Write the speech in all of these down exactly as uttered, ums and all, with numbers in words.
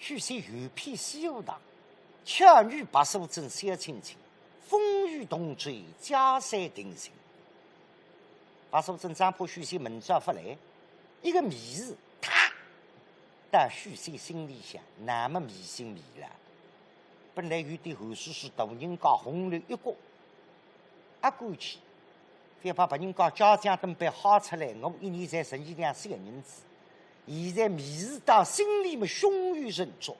许仙游遍西湖塘，巧遇白素贞小青青，风雨同舟，家散定心。白素贞生怕许仙明朝勿来，一个迷字，啪，到许仙心里向，那么迷心迷了。本来有点寒丝丝大人家红楼一角， 啊，过去，覅怕别人家家将等辈好出来，我一年才十二两小银子。现在迷字到心里么胸有成竹。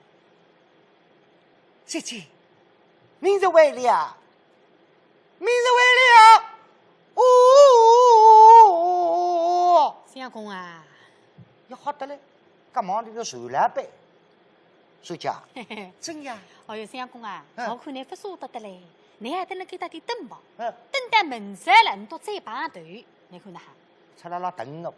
姐姐，明日回来啊，明日回来啊，哦。相公啊。要好得嘞，干嘛你个手来背？ 小姐，真呀？哦哟，相公啊，嗯。我看你勿舍得得嘞，你还等辣该搭里等吧。嗯。等到明朝了，你到再碰头，你看哪哈？出来了等我，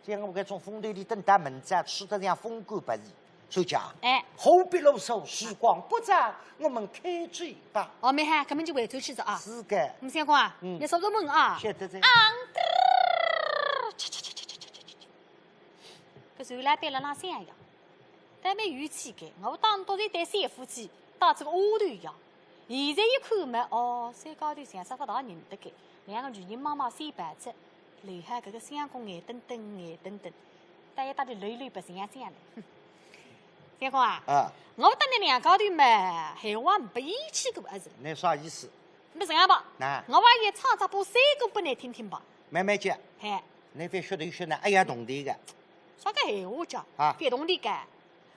像我搿种风头里等到明朝，吹得像风干白日。小姐，哎。何必啰嗦，时光不早，我们开走吧。哦，蛮好，搿么就回转去哉啊。是个。嗯，相公啊，嗯。你稍稍慢啊。晓得哉。啊，去去去去去去去去去。 搿船老板辣浪想呀，倒蛮有气概，我当年侪对三夫妻打搿个丫头呀。现在一看嘛，哦，三家头像煞勿大认得个，两个女人望望三跑哉，留下搿个相公眼瞪瞪眼瞪瞪，倒也搭得累累白相相嘞。哼，相公啊，啊。我搭你两家头嘛，闲话没嫌弃过，阿是？倷啥意思？ 那这样吧，哪？我还也唱只八仙过拨你听听吧。慢慢叫。嘿。倷覅学头学脑，哎呀，动地个。啥个闲话讲？啊。覅动地个，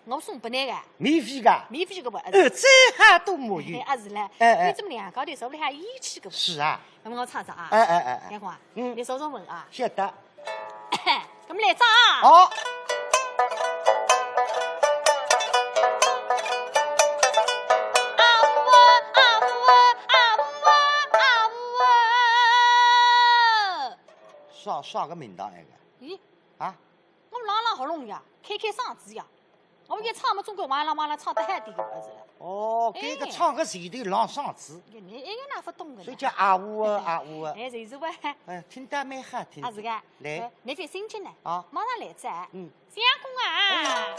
我送拨你个。免费个？免费个吧？呃，最好都没有。哎，啊是嘞。哎，哎。你怎么两家头手里还一起个吧？是啊。那么我唱唱啊。哎，哎，哎，哎。等会儿啊，嗯。你稍稍稳啊。晓得。 搿么来唱啊。好。啊呜啊，啊呜啊，啊呜啊，啊呜啊。啥，啥个名堂那个？咦？啊？我朗朗喉咙呀，开开嗓子呀。 我一唱嘛，总归哇啦哇啦唱得嗨点个物事了。哦，哎。搿个唱个前头朗嗓子。哎，你一眼哪勿懂个呢？所以叫啊呜啊，啊呜啊。哎，就是哇。哎，听得蛮好听。啊，是个。来。哎，你覅心急呢。啊。马上来哉。嗯。相公啊。嗯。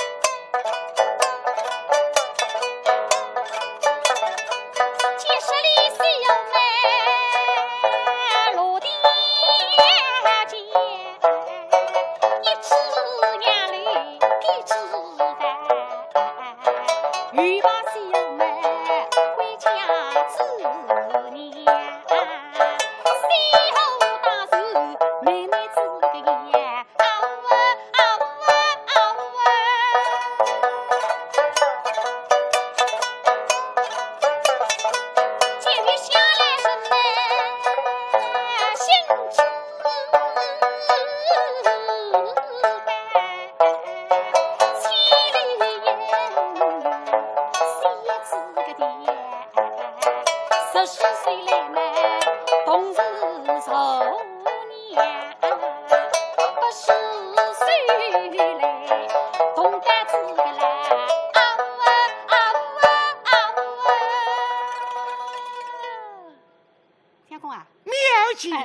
相公啊。妙极了。哎，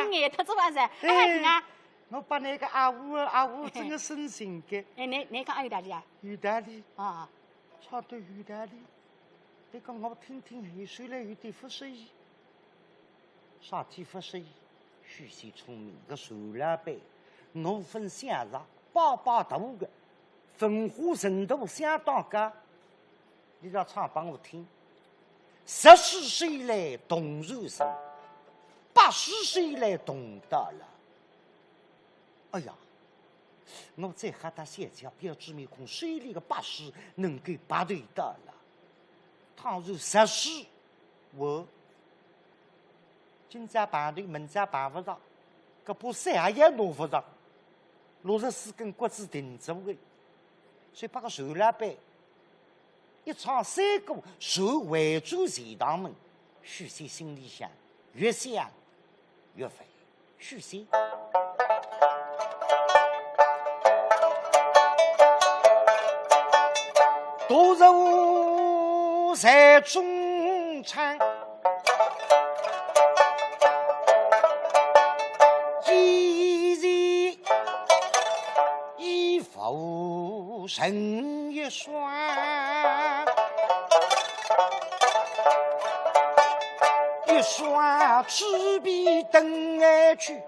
你听眼头子话噻，哎，哎，听啊。我把那个啊呜啊，啊呜，真个深情个。哎，你，你讲啊，有道理啊？有道理。啊。唱得有道理。搿个我听听，后首来有点勿适意。啥体勿适意？许仙聪明，个船老板，我分享着，巴巴大个，文化程度相当高。 你要唱拨我听。十四岁来动船手，八十岁来动刀郎。哎呀，我再喊他小姐标致面孔，手里个八十能够拔头刀郎。倘若十四，我今朝碰头，明朝碰勿着，搿把伞也要拿勿着，六十四根骨子定住个。所以拨个船老板 一唱三个，船回转钱塘门，许仙心里想，越想越烦。许仙。独坐在中舱，一人一副成一双。一双纸皮等来去，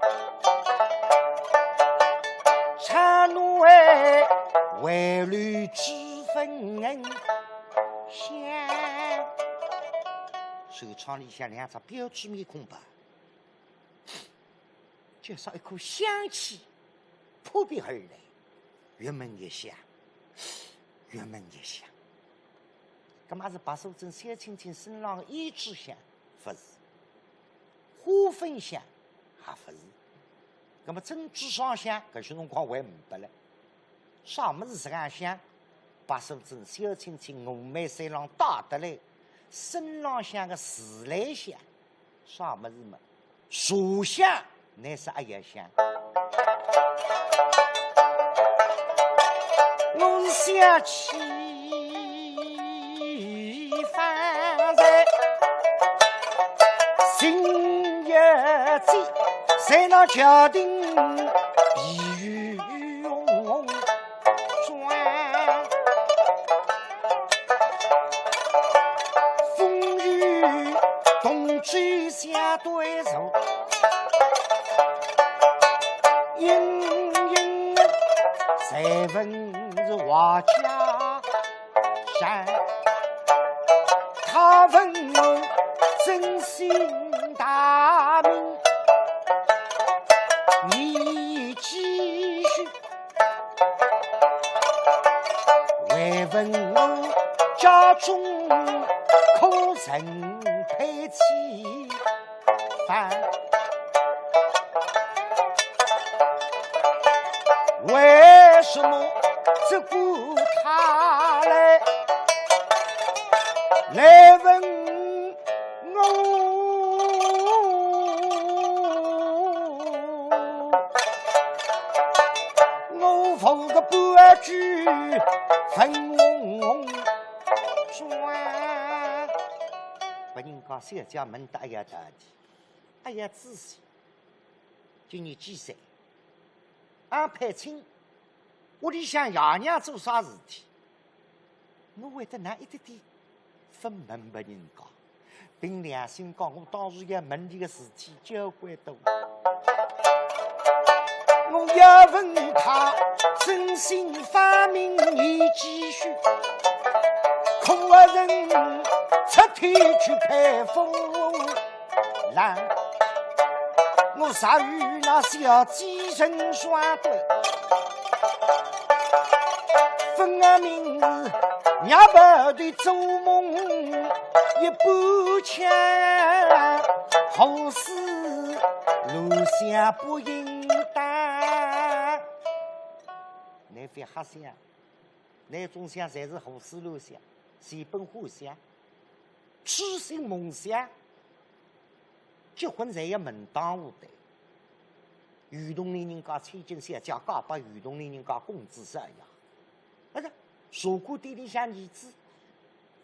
刹那为绿之分香。手窗里向两只标致面孔吧， 就像一股香气扑鼻而来，越闻越香，越闻越香。葛末是白素贞小青青身浪个胭脂香，勿是；花粉香，也勿是。葛末珍珠霜香，搿歇辰光还呒不了。啥物事实梗香？白素贞小青青峨眉山浪带得来，身浪向个自来香。 啥物事嘛？茶香，乃是阿要香。我是想起方才心也急，在那桥顶避雨 风雨同志相对坐，隐隐谁闻是话家山。他问我真姓大名，你几许？ 还问我家中可曾配妻房？为什么只顾他来，来问 我，我服个半句粉红妆。别人家小姐问得阿要道理，阿要仔细。今年几岁？阿配亲？屋里向爷娘做啥事体？ 我会得哪一点点勿问别人家？凭良心讲，我当时要问俚个事体交关多。我要问他真姓方名年几许，可恨人出天去配夫 郎，我啥与那小姐成双对，分明是娘婆的做梦一般腔，何事路上不应当？倷覅瞎想，倷总想侪是胡思乱想，是一本胡想，痴心妄想。 结婚侪要门当户对。余同林人家千金小姐嫁拨余同林人家公子少爷，哎呀，茶馆店里向儿子，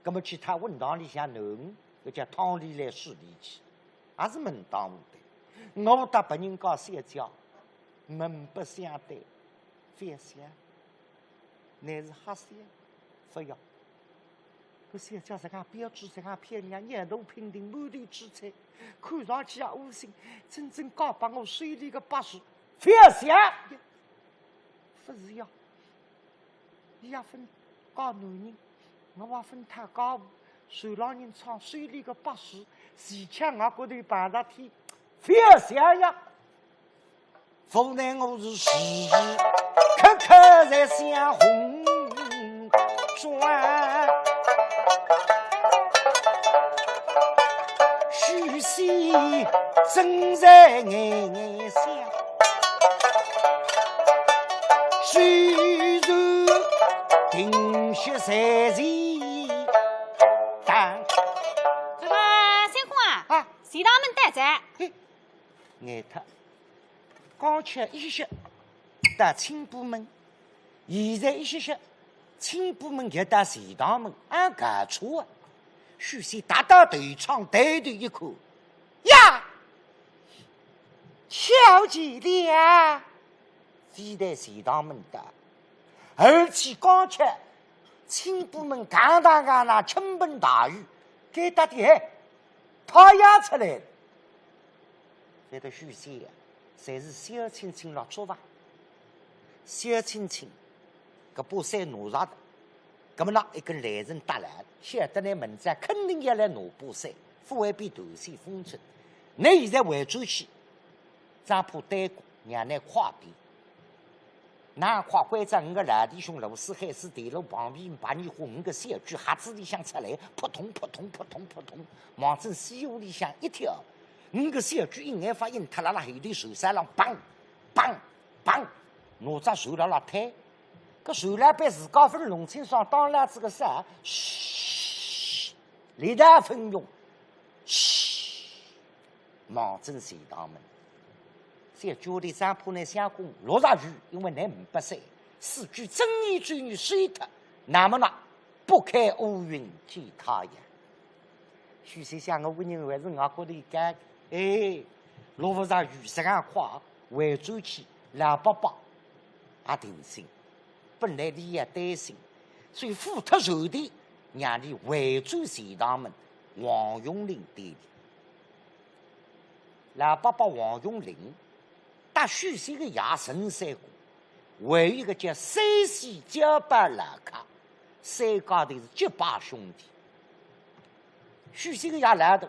葛么去讨混堂里向囡儿，搿叫汤里来水里去，也是门当户对。我搭别人家小姐门不相对，覅想，乃是瞎想，覅。 搿小姐实梗标致，实梗漂亮，面容平平，满头珠翠，看上去也窝心，真正嫁拨我手里个把式，覅想！勿是呀，伊也勿嫁男人，我也勿讨家务，船浪人唱手里个把式，齐腔外国头碰着天，覅想呀！ 无奈我是时时刻刻在想红妆，许仙正在眼眼想，虽然停歇在前，但这个相公啊，啊，钱塘门到哉。嘿， 呆脱。刚才一歇歇到清波门，现在一歇歇清波门又到钱塘门，啊，搞错啊！许仙踏到头窗，抬头一看，呀，巧极了，非但钱塘门到，而且刚才清波门嘎当嘎当倾盆大雨，该搭点海，太阳出来了。搿个许仙呀，侪是小青青老早伐？小青青，搿把伞拿着的，葛末拿一根来人搭来，晓得呢，明朝肯定要来拿把伞，勿会比断线风筝。倷现在回转去，张婆对过，让倷快点。 哪快关照五个老弟兄，罗四海四田螺旁边，把你和五个小鬼盒子里向出来，扑通扑通扑通扑通，望准西屋里向一跳，五个小鬼一眼勿应，塌辣辣后头树梢浪，砰砰砰，拿只树辣辣推，搿树老板自家勿弄清爽，当然这个啥，嘘，力道勿用，嘘。 望准钱塘门。小鬼屋里张婆呢，相公落着雨，因为倷呒不伞，四句真言咒语说脱，那么呢，拨开乌云见太阳。许仙想，我个人还是外国头干，哎，落勿着雨，实梗快，回转去，老伯伯也定心，本来俚也担心，所以付脱手钿，让俚回转钱塘门，王永林店里。 老伯伯王永林，搭许仙个爷陈三公，还有一个叫三喜交班老客，三家头是结拜兄弟。许仙个爷老大，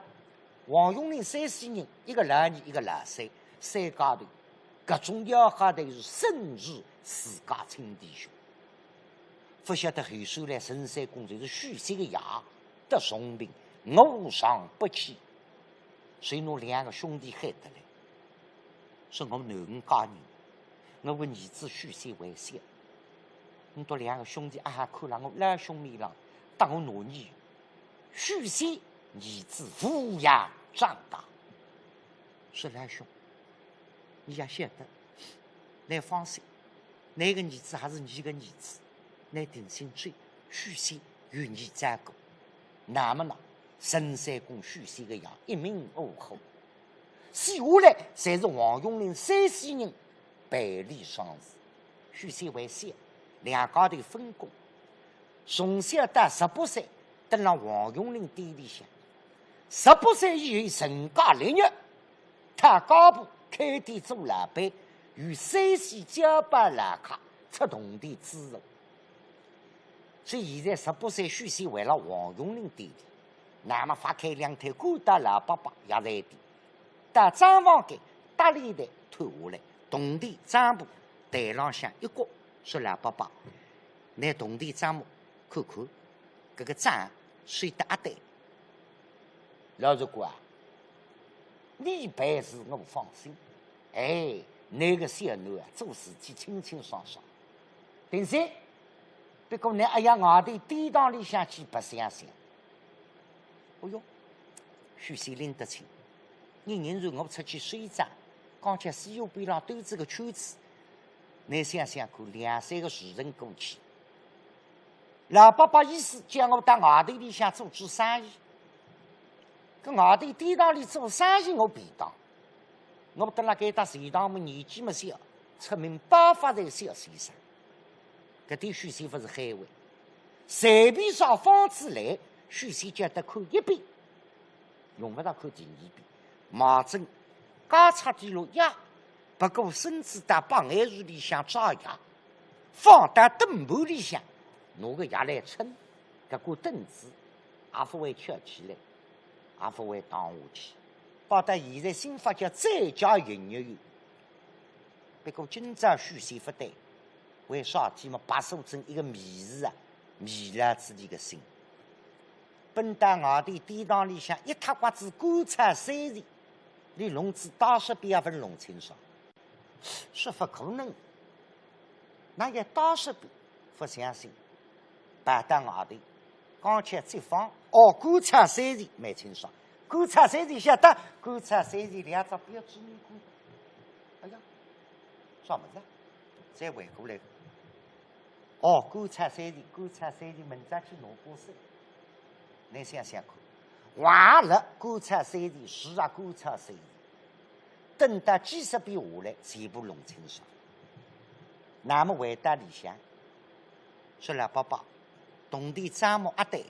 王永林三喜人，一个老二，一个老三，三家头，各种要好侪是生是自家亲弟兄。勿晓得后首来陈三公就是许仙个爷得重病，卧床不起。 所以拿两个兄弟喊得来，说我囡儿嫁人，我个儿子许仙还小，倷笃两个兄弟啊，看了我老兄面浪，搭我拿伲许仙儿子抚养长大。说老兄，伲也晓得，倷放心，倷个儿子还是伲个儿子，倷定心转，许仙有伲照顾。那么呢，陈三公许仙个爷一命呜呼。接下来，侪是王永林三喜人办理丧事。许仙还小，两家头分工。从小到十八岁，蹲辣王永林店里向。十八岁以后成家立业，讨家婆，开店做老板，与三喜交班老客出铜钿资助。所以现在十八岁许仙还辣王永林店里，那么发开两天，赶到老伯伯药材店，到账房间搭俚一台推下来，铜钿账簿台浪向一搁，说：“老伯伯，拿铜钿账目看看，搿个账算得阿对。”老实讲啊，倷办事我放心。哎，倷个小囡啊，做事体清清爽爽。定心，不过倷阿要外头典当里向去白相相。哦哟，许仙拎得清，人人是我出去算账，刚才西湖边浪兜仔个圈子，倷想想看，两三个时辰过去， 老伯伯意思叫我到外头里向做做生意，搿外头典当里做生意我便当，我蹲辣该搭钱塘门年纪么小，出名包发财小先生。搿点许仙勿是海外，随便啥方子来，许仙叫得看一遍，用勿着看第二遍。马正加差点落药，不过身子到百眼树里向抓药， 放到凳盘里向，拿个药来撑，搿个凳子也勿会翘起来，也勿会荡下去。包括现在新法叫在家营业员。不过今朝许仙勿对，为啥体嘛？白素贞一个迷字啊，迷了自己个心。奔到外头典当里向一塌刮子干草三钱，连笼子打十遍也勿弄清爽。 说勿可能，哪有打十遍？勿相信，跑到外头，刚巧一放，哦，干草三钱蛮清爽。干草三钱晓得，干草三钱两只标准面孔。哎呀，啥物事啊？再回过来，哦，干草三钱，干草三钱，明朝去拿把伞。倷想想看，坏了，干草三钱，是啊，干草三钱。 等到几十遍下来，全部弄清爽。那么回到里向，说：“老伯伯，铜钿账目阿对，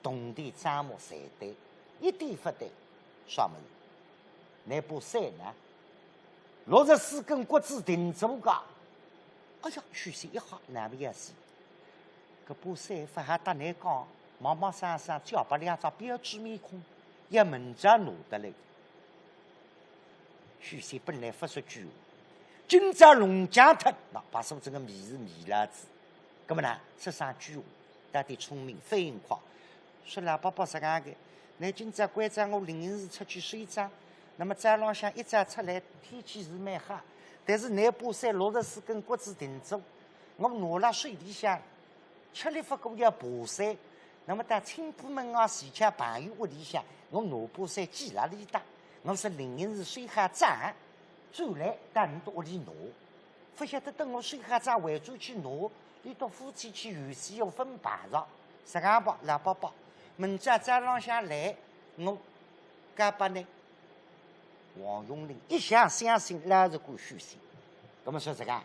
铜钿账目侪对，一点勿对，啥物事？拿把伞呢？六十四根骨子定做个。哎呀，许仙一吓，难为死。搿把伞勿好搭倷讲，毛毛生生交拨两张标致面孔，要明朝拿得来。许仙本来勿说鬼话，今朝弄僵脱，那白素贞个面是迷了子。葛么呢，说声鬼话，到底聪明，反应快。说老伯伯实梗个，倷今朝关照我临时出去收账，那么早浪向一早出来，天气是蛮好，但是倷把伞六十四根骨子定做，我拿了手里向，吃力勿过要爬山，那么到清波门外前腔朋友屋里向，我拿把伞寄了俚搭，我是临时收好账，转来到倷屋里拿。 勿晓得等我收好账回转去拿，俚笃夫妻去游戏又分碰着，实梗吧，老伯伯，明朝早浪向来，我交拨倷。王永龄一向相信老实干许仙，葛么说实梗，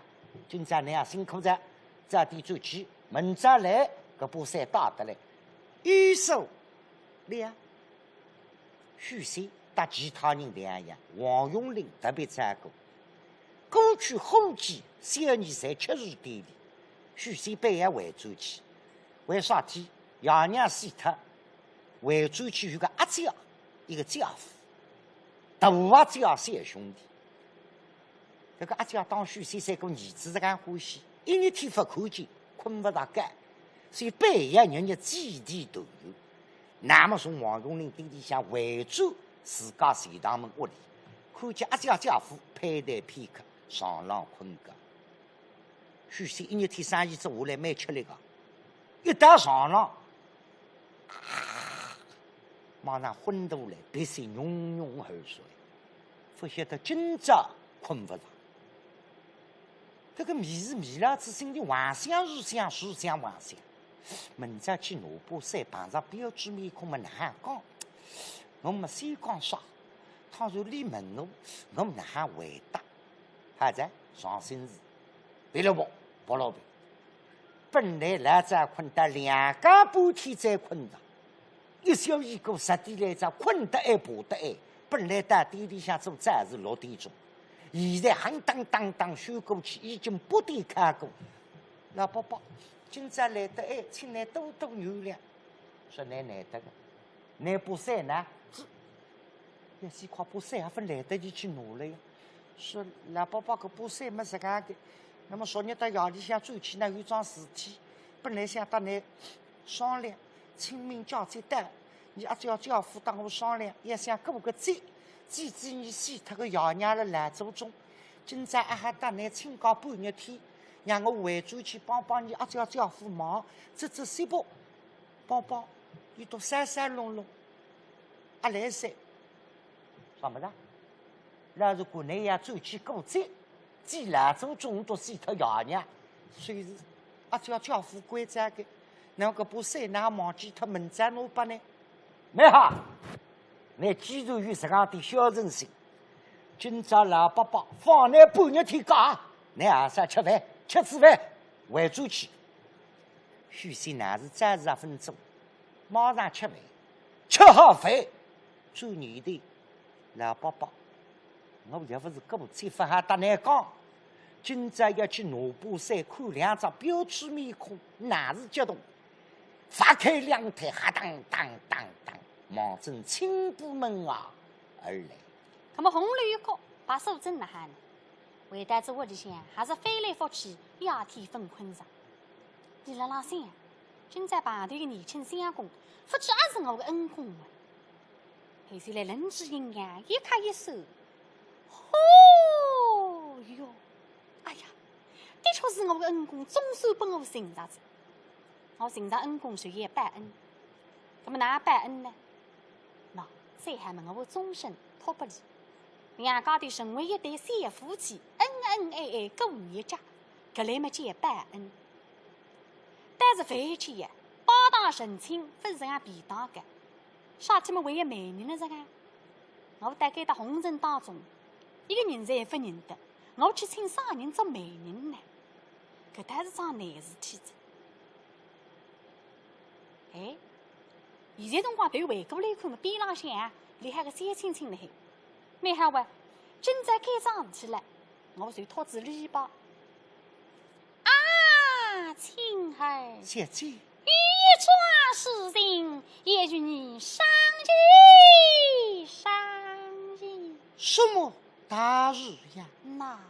今朝倷也辛苦哉，早点转去，明朝来，搿把伞带得来，有数了。 许仙搭其他人两样，王永龄特别照顾。过去伙计小二侪吃住店里，许仙半夜回转去，为啥体？爷娘死脱，回转去有个阿姐，一个姐夫，大阿姐小兄弟。 搿个阿姐当许仙像个儿子实梗欢喜，一日天勿看见，困勿着觉，所以半夜日日几地团圆。那么从王永龄店里向回转自家钱塘门屋里，看见阿姐姐夫攀谈片刻，床浪困觉。许仙一日天生意做下来蛮吃力个，一到床浪， 马上昏倒来，鼻息浓浓而睡，勿晓得今朝困勿着。搿个迷是迷了仔，心里横想竖想，竖想横想，明朝去拿把伞，碰着标致面孔么哪哼讲？我么先讲啥？倘若俚问我，我么哪哼回答？好哉，伤心事，别了吧，别了吧。 本来老早困到两更半天才困着，一宵已过十点来钟，困得来爬得来。本来到店里向做早市六点钟，现在还当当当赶过去，已经八点开过。老伯伯，今朝来得晚，请倷多多原谅。说倷难得个，倷把伞呢？ 要死快，把伞也勿来得及去拿了呀。说老伯伯，搿把伞么实梗个，那么昨日到夜里向转去呢，有桩事体，本来想搭倷商量，清明佳节到，伲阿姐姐夫搭我商量，要想过个节，祭祭伲死脱个爷娘了老祖宗。今朝阿好搭倷请假半日天，让我回转去帮帮伲阿姐姐夫忙，做做事吧，帮帮，俚笃烧烧弄弄。 阿来三，啥物事啊？老实讲，倷要转去过节，祭老祖宗搭死脱爷娘，所以是阿姐姐夫关照个，那搿把伞哪忘记脱明朝拿拨倷？蛮好，倷既然有实梗点孝顺心，今朝老伯伯放倷半日天假，倷阿啥吃饭，吃仔饭，回转去。许仙乃是早市也勿做， 马上吃饭，吃好饭，转念头，老伯伯，我也勿是过节勿好搭倷讲，今朝要去拿把伞看两张标致面孔，乃是激动，发开两腿，哈当当当当，望准清波门外而来。那么红楼一角，白素贞哪哼呢？回到仔屋里向，还是翻来覆去，夜天勿困着。俚辣辣想， 今朝碰头个年轻相公，勿知阿是我个恩公啊。后头来冷静一想，一看一算，哦哟，哎呀，的确是我个恩公，总算拨我寻着哉。我寻着恩公就要报恩，那么哪报恩呢？喏，最好么我终身托拨俚，两家头成为一对小夫妻，恩恩爱爱过日脚，搿来么叫报恩。 但是饭吃呀，拜堂成亲勿是实梗便当个，啥体么为一媒人了实梗。我大概到红尘当中，一个人侪勿认得，我去请啥人做媒人呢？搿倒是桩难事体哉。哎，现在辰光头回过来看嘛，边浪向立好个小青青勒海。蛮好哇，今朝该桩事体了，我就托仔俚吧。啊，青儿，小姐。有桩事情要与你商议商议。什么大事呀？那，啊，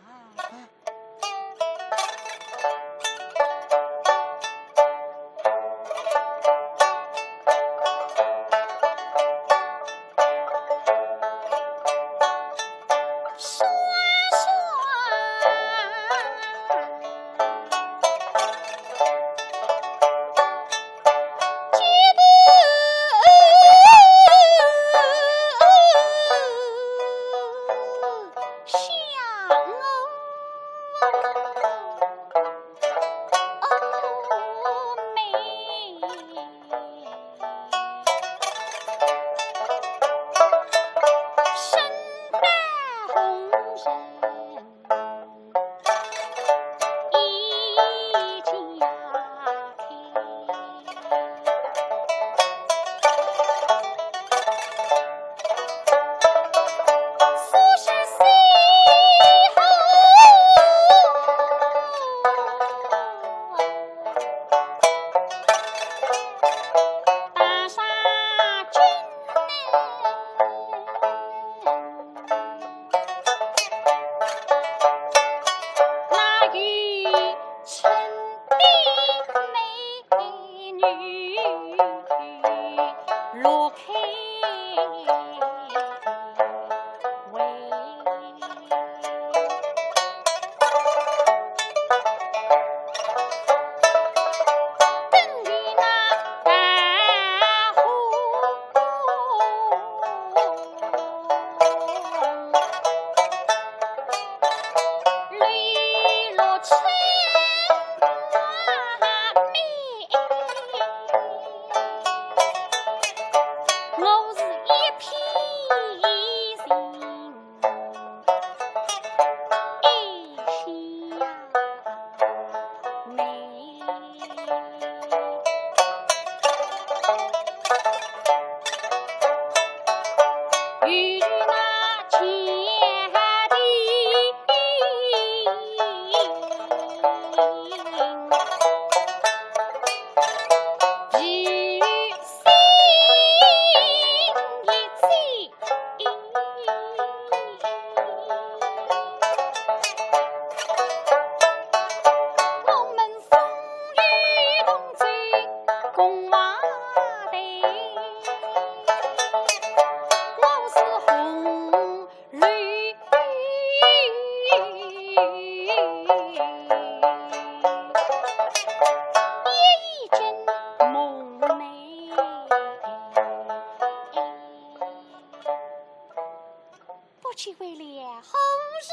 不知为了何事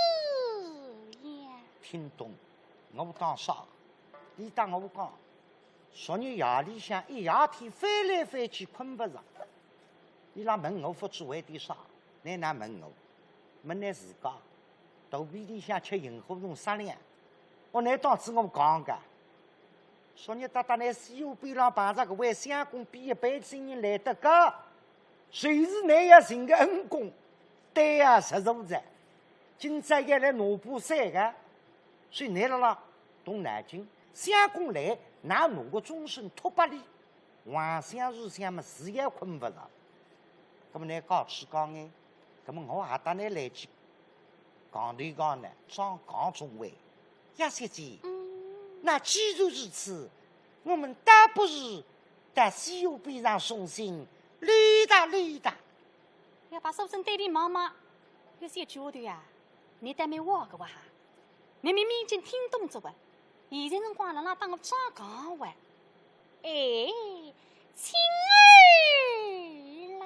呀？听懂，我讲啥？俚搭我讲，昨日夜里向一夜天翻来翻去困勿着。俚拉问我勿知为点啥，倷哪问我？问倷自家，肚皮里向吃萤火虫煞亮，我倷当仔我讲个。昨日搭搭倷西湖边浪碰着搿位相公比一般子人来得高， 就是倷要寻个恩公，对啊，实在是。今朝要来拿把伞个，所以倷辣辣动脑筋，相公来，哪拿个终身托拨俚，横想竖想么，是也困勿着。葛么倷讲起讲哎，葛么我也搭倷来去讲对讲呢，装讲中喂。呀，小姐，嗯。那既然如此，我们倒不如 到西湖边浪送信，溜达溜达。要把素贞对俚望望，有些觉得呀，倷倒蛮坏个哇哈，倷明明已经听懂仔哇，现在辰光辣辣搭我装讲哇。哎，青儿啦。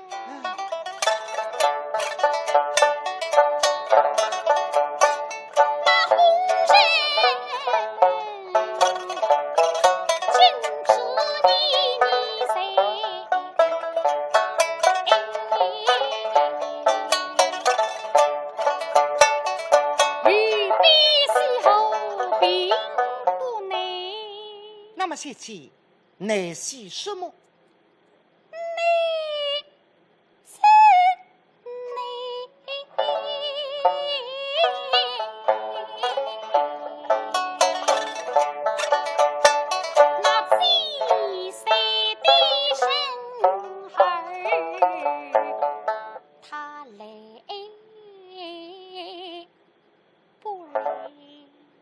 那么，小姐，你喜什么？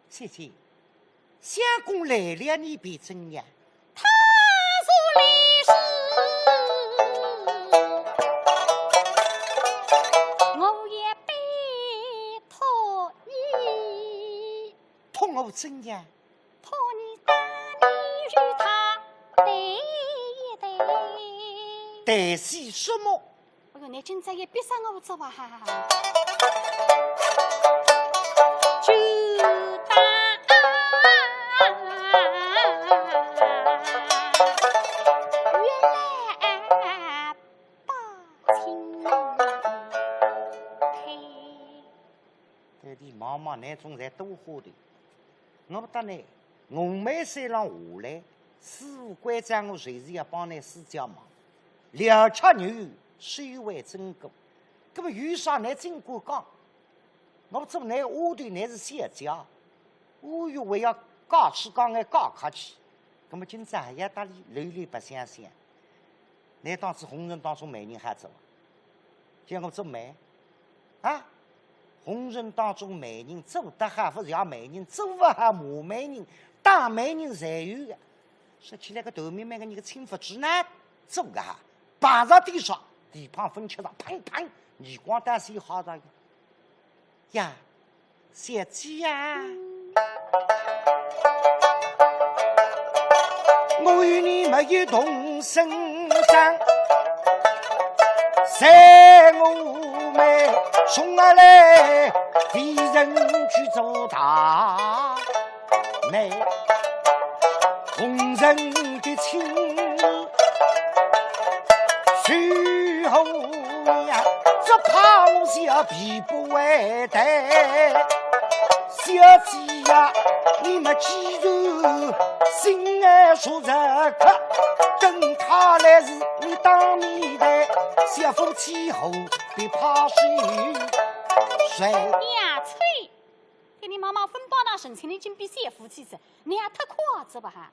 姐姐，相公来了，你便怎样？托我怎样？代些什么？哎哟，倷今朝也逼煞我哉哇！对的，妈妈，倷总在多话的。我搭倷，我妹妹浪下来，师傅关照我随时要帮倷施家忙，了却倷收为正果。那么有啥倷尽管讲，我做倷丫头，倷是小姐，我又还要讲起讲来讲客气。那么今朝还要搭俚累累白相相。 倷当仔红尘当中媒人好做啊？叫我做媒？啊？红尘当中媒人做得好，勿是要媒人，做勿好骂媒人，打媒人侪有个。说起来个头面面个，倷个亲勿知呢，做个哈，碰着地上，地碰粉吃上，砰砰，耳光打死好着个。 呀，小姐呀，我与你没有同生长，在我们从而来，别人去做大媒。 红尘的亲，随后呀，只怕我小婢不会待。小姐呀，你们既然心爱说这个，等他来时，你当面待，小夫妻后必怕谁谁？呀，啐！ 搿倷妈妈勿当当神气，倷竟比小夫妻子，倷也忒夸张了吧哈？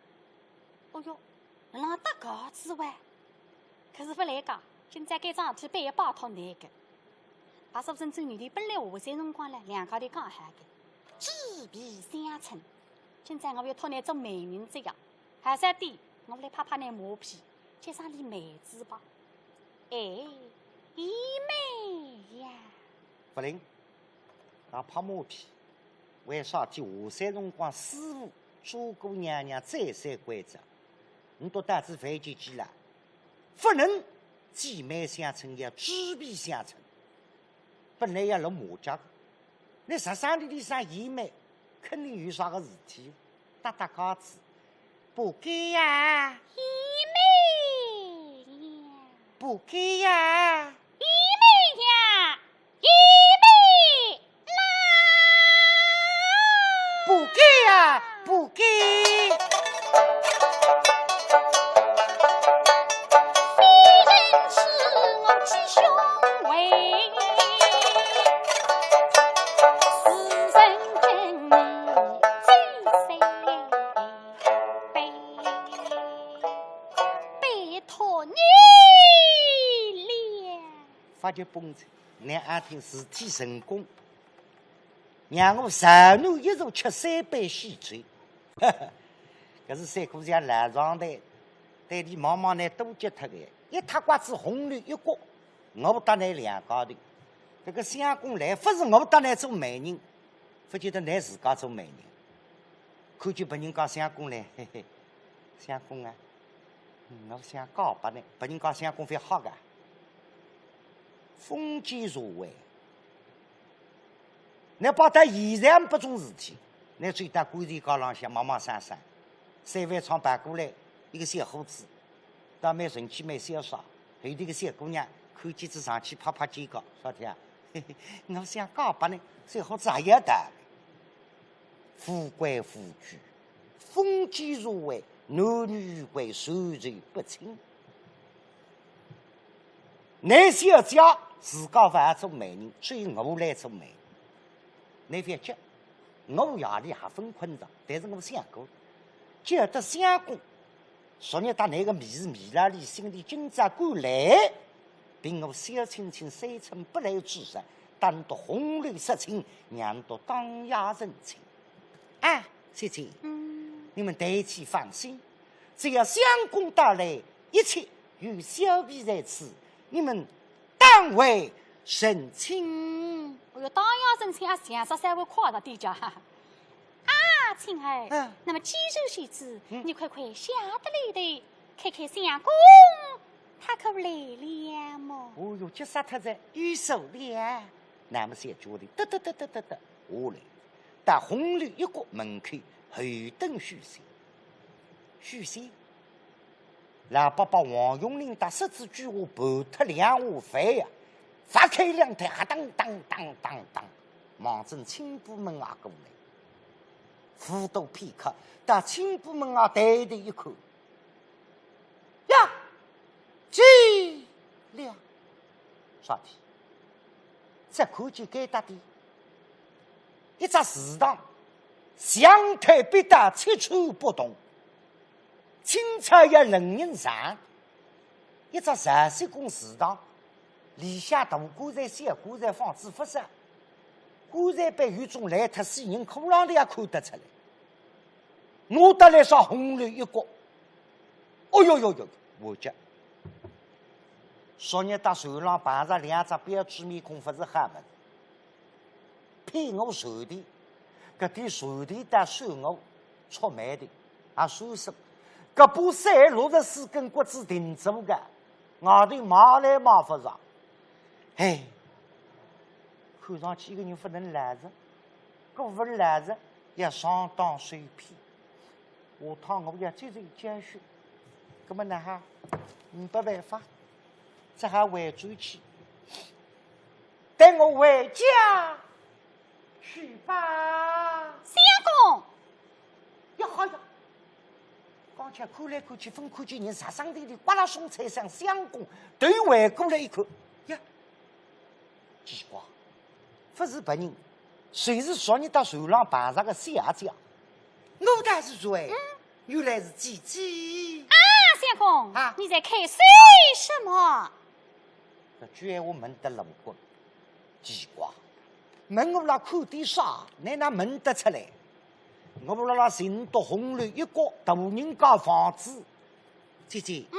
哦哟，哪搭个子哇？可是勿来讲，今朝该桩事体板要拜托倷个。白素贞走后头，本来下山辰光唻，两家头讲好个，主婢相称，今朝我要托倷做媒人哉呀。 还是得，我来拍拍倷马屁，叫声俚妹子吧。哎，姨妹呀。勿灵，讲拍马屁，为啥体下山辰光师傅做过娘娘再三关照，倷笃到仔凡间去了，勿能姐妹相称，要主婢相称。 本来要落马脚个，倷实梗地里向姨妹，肯定有啥个事体，搭搭架子，不该呀。姨妹呀。不该呀。姨妹呀，姨妹啦。不该呀，不该。 发觉崩着，倷阿听事体成功。 让我少奴一族吃三杯喜酒。搿是三姑娘老状态，对俚妈妈呢都急脱个，一塌刮子红楼一角，我搭倷两家头。搿个相公来，勿是我搭倷做媒人，勿见得倷自家做媒人。看见别人家相公来，嘿嘿，相公啊，嗯，我想嫁拨倷，别人家相公会吓个。封建社会， 倷摆到现在勿种事体，倷走到观前街浪向望望赏赏，三饭窗跑过来一个小伙子，倒蛮神气蛮潇洒，后头个小姑娘看见仔上去拍拍肩胛，啥体啊？嘿嘿，我想嫁拨倷，小伙子也要道理。富贵富贵，封建社会，男女贵，授受不亲。倷小姐自家勿做媒人，只有我来做媒人。倷覅急，我夜里还朆困着，但是我想过，叫得相公，昨日搭倷个面子面浪里，心里今朝敢来，凭我小青青三寸不烂之舌，单独红楼说亲，让倷当夜成亲。 啊，姐姐，嗯。你们大家放心，只要相公到来，一切有小婢在此，你们当为成亲。哎哟，当夜成亲啊，像煞稍微快了点家。啊，青儿，嗯。那么既然如此，嗯。你快快下得来的，看看相公他可来了么？哦哟，急煞脱哉，有数了。那么小姐的，得得得得得得，下来。 到红楼一角门口候等许仙。许仙，老伯伯王永林搭十字句话盘脱两碗饭呀，发开两腿，哈当当当当当，望准清波门外过来。勿多片刻，到清波门外抬头一看，呀，奇了！啥体？只看见该搭点 一只祠堂，墙头壁道，七穿八洞，清朝要人人上。一只朝夕宫祠堂，里向大棺材、小棺材放仔勿少，棺材板有种烂脱，死人骷髅头也看得出来。拿得来上红楼一角。哦哟哟哟，我讲，昨日搭船浪碰着两只标致面孔，勿是好物事。 骗我船钿，搿点船钿倒算我出卖的，也算数。搿把伞六十四根骨子定做个，外头买来买勿着。哎，看上去一个人勿能赖着，搿勿赖着也上当受骗。 下趟我要接受教训。葛么哪哈？没办法，只好回转去。等我回家去吧。相公！呀好呀，刚才看来看去，勿看见人，煞生地里刮啦松脆向相公头回过来一看，呀， 奇怪，勿是别人，就是昨日搭船浪碰着个小姐。我道是谁？嗯。原来是姐姐。啊，相公，啊。你在开心什么？搿句闲话问得露骨。奇怪，问我辣看点啥，倷哪问得出来？我辣辣寻到红楼一角大户人家房子。姐姐，嗯。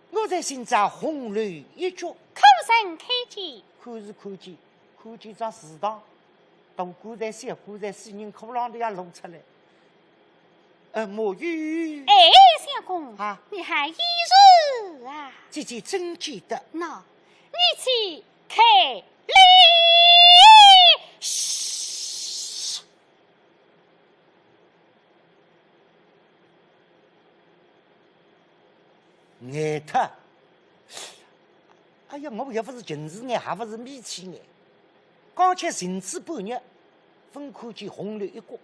我在寻找红楼一角。可曾看见？看是看见，看见只祠堂，大棺材、小棺材，死人骷髅头也露出来。呃，没有。哎，相公，啊。你还以是啊？姐姐怎见得？喏，你且看哩。嘘。 呆脱。哎呀，我又勿是近视眼，还勿是眯起眼。刚才寻仔半日，勿看见红楼一角。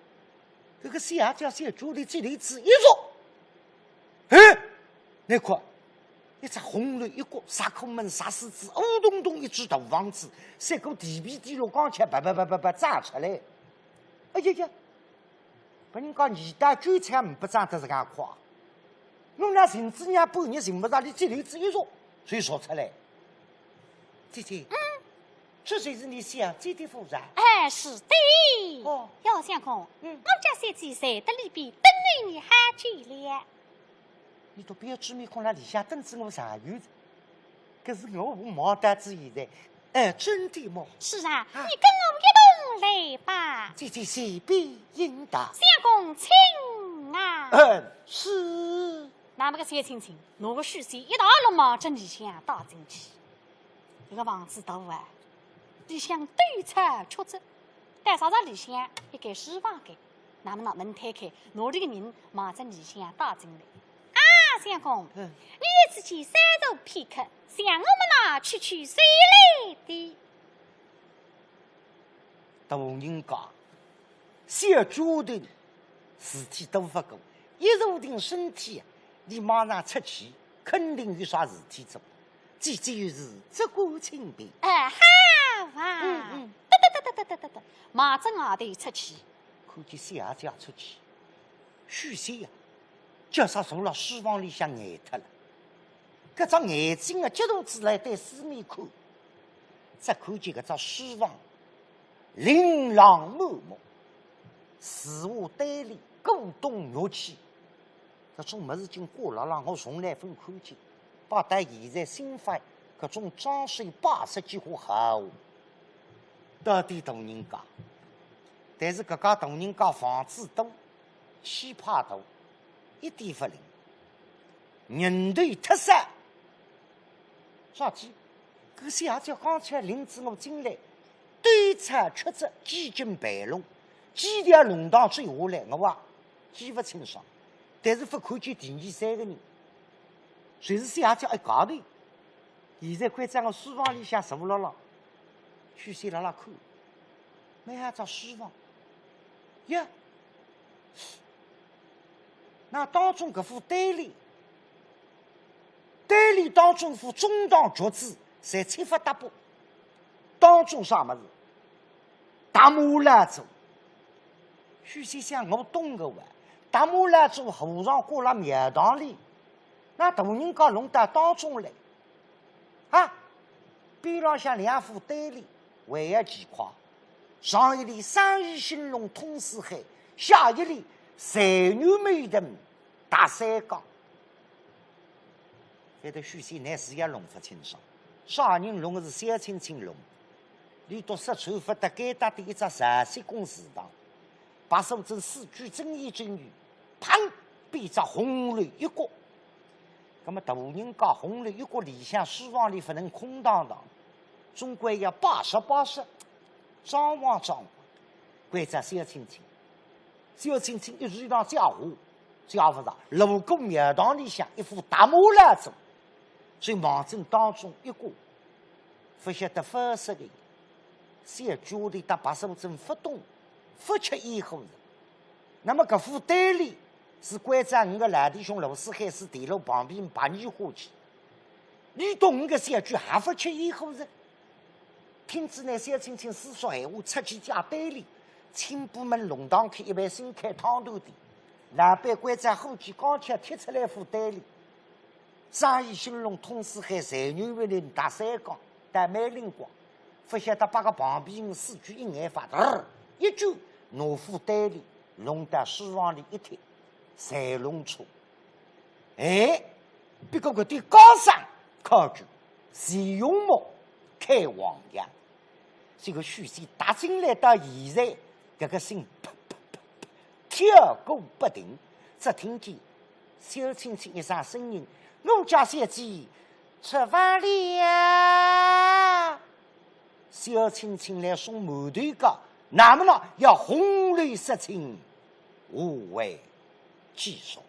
搿个小姐小脚头只留仔一坐。哎，倷看，一只红楼一角，石库门石狮子，乌洞洞一只大房子，像个地皮底落刚才叭叭叭叭叭炸出来。哎呀呀， 拨人家二道九彩呒不长得实梗快。我那寻仔娘半日寻勿着，倷只留仔一坐，就说出来。姐姐，嗯。这就是你小姐的府上？哎，是的。哦。哟，相公，嗯。我家小姐在这里边等了你好久了。你倒覅去面孔辣里向等仔我上有，可是我忙到仔现在， 哎，真的么？是啊，啊。你跟我一同来吧。姐姐随便引导。相公请啊。嗯，是。那么个小青青，拿个许仙一道路望仔里向带进去。搿个房子大啊，里向堆草出子，但啥啥里向一间书房间。 那么拿门推开，拿里个人望仔里向带进来。啊，相公，嗯。你在此稍坐片刻，相公么那去去就来的。大人家，小脚头事体多勿过，一坐定身体，倷马上出去，肯定有啥事体做。姐姐有事，只管请便。哎，好啊。嗯嗯。哒哒哒哒哒哒哒哒，马正外头出去。看见小姐出去，许仙呀，叫啥坐辣书房里向呆脱了。搿只眼睛啊，急动起来对四面看，只看见搿只书房琳琅满目，书画对联、古董玉器，搿种物事已经挂辣辣，我从来朆看见。摆到现在新法，搿种装饰摆设几化好。到底大人家，但是搿家大人家房子大，气派大，一点勿灵，人头忒少。啥体？搿小姐刚才领仔我进来，对菜吃着几斤备弄，几条弄堂走下来，我啊记勿清爽。但是勿看见第二三个人，侪是小姐一家头。现在关照我书房里向坐牢牢，许仙辣辣看，蛮好只书房。呀，那当中搿副对联，对联当中副中堂橘子，侪七勿搭八。当中啥物事？达摩老祖。许仙想，我懂个哇，达摩老祖和尚挂辣庙堂里，那大人家弄到当中来，啊，边浪向两副对联，还要奇怪，上一联生意兴隆通四海，下一联财源满腾达三江。 反正许仙乃是也弄勿清爽，啥人弄个？是小青青弄。俚笃四川勿搭界搭的一只石石公祠堂，白素贞四句真言真语，砰，变只红楼一角。那么大人家红楼一角里向书房里勿能空荡荡，总归要摆设摆设，装潢装潢，关照小青青。 小青青一时一趟讲话，讲勿着，路过庙堂里向一副达摩老祖，就望准当中一角，勿晓得勿识个。小鬼里搭白素贞勿懂，勿吃烟火人。那么搿副对联是关照五个老弟兄罗四海是田螺旁边白泥花去，你懂五个小鬼还勿吃烟火人？ 听仔呢，小青青四句闲话，出去借对联，清波门弄堂口一爿新开汤团店，老板关照伙计刚巧贴出来副对联，生意兴隆通四海，财源满腾达三江，倒蛮灵光。勿晓得拨个旁边四句一眼法，嘚儿一句，拿副对联弄到书房里一贴，侪弄错。 哎，不过搿点高僧考究，徐永茂开黄腔。这个许仙踏进来到现在，搿个心啪啪啪啪跳个不停，只听见小青青一声声音：“我家小姐出房了。”小青青来送馒头个，那么呢，要红楼失亲，无为继续。